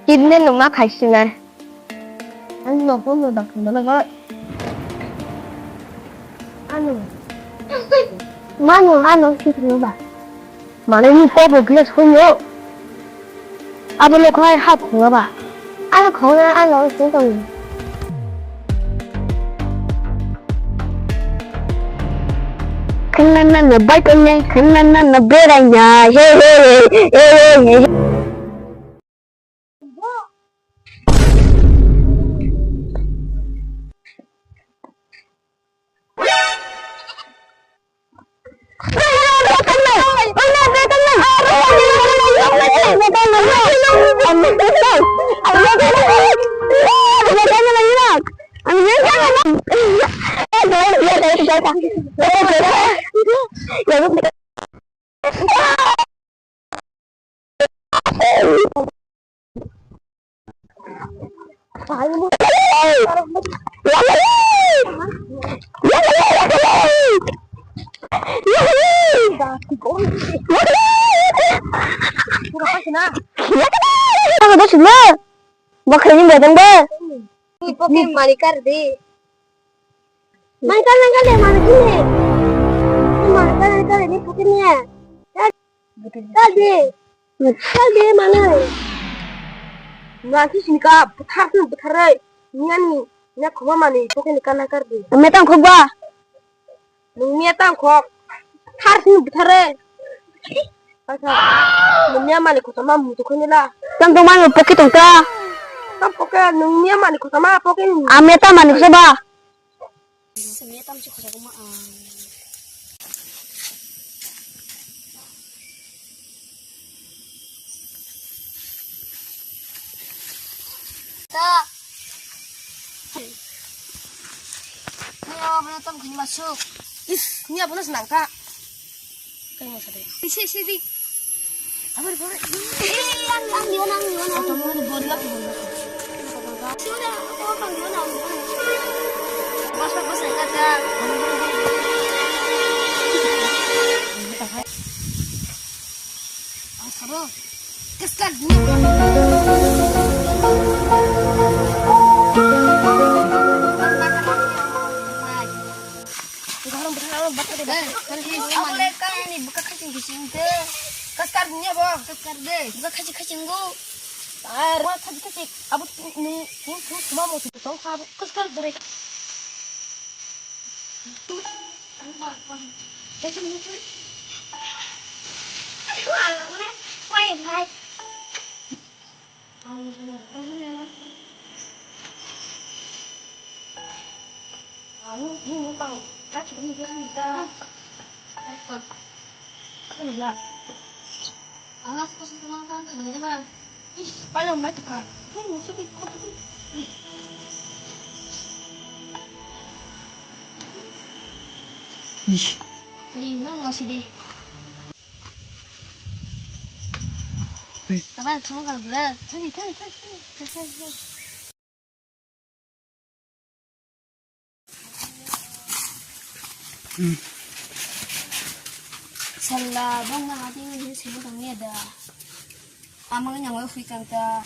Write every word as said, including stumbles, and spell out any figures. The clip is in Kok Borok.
Kidney no ma khai sinai. Ano no phone no dak thang na ba. Ano. Mano ano si thang ba. Mane ni pobo glass khunyo. Abo le khwlai ha khunga ba. Ano khunga ano sing tong. Khunna na na bai tong nai, khunna na na berai nai. He he he he he. Bakhaini bodong ba. Ni poke mani kar de. Mani kar nang kar de mani kine. Mani kar nang kar de ni poke ni. Kar de. Kar de mani. Na ki sini ka buthar tu buthar rai. Ni ani na khoma mani poke ni kar nang kar de. Metang khogba. Nungni tang khok. Thar sini buthare. Asa. Nungni mani khosama mutu khunila. Tang tong mani poke tong ta. Tam poke nungni mani khosama poke. Ame ta mani khosaba. Sini tam si khosaba ma. Ta. Ni abono tam khini masuk. Is, ni abono senang ka. Kai mo sade. Isi, isi di. Abar, abar. Eh, ang, ang, yun, ang, yun, ang. Otomo ni bol lak, bol lak. Sino na, ako, ang, yun, ang, yun. Bas, bas, bas, kata. Ang sabo. Kaskar dunia. Gahorong bwthar ano bata de. Ang le kani bwkha khaching khaching de. Kaskar dunia bo. Kaskar de. Bwkha khaching khaching go. Ar ma khaching khaching. Abo ni ni ni ma mo tong kha kaskar de. Ish. Ni no no si de. Hey. Apa semua kalau gula? Tadi tadi tadi tadi. Sala bang na hati ni sini kami ada. Amang yang mau fui kanta.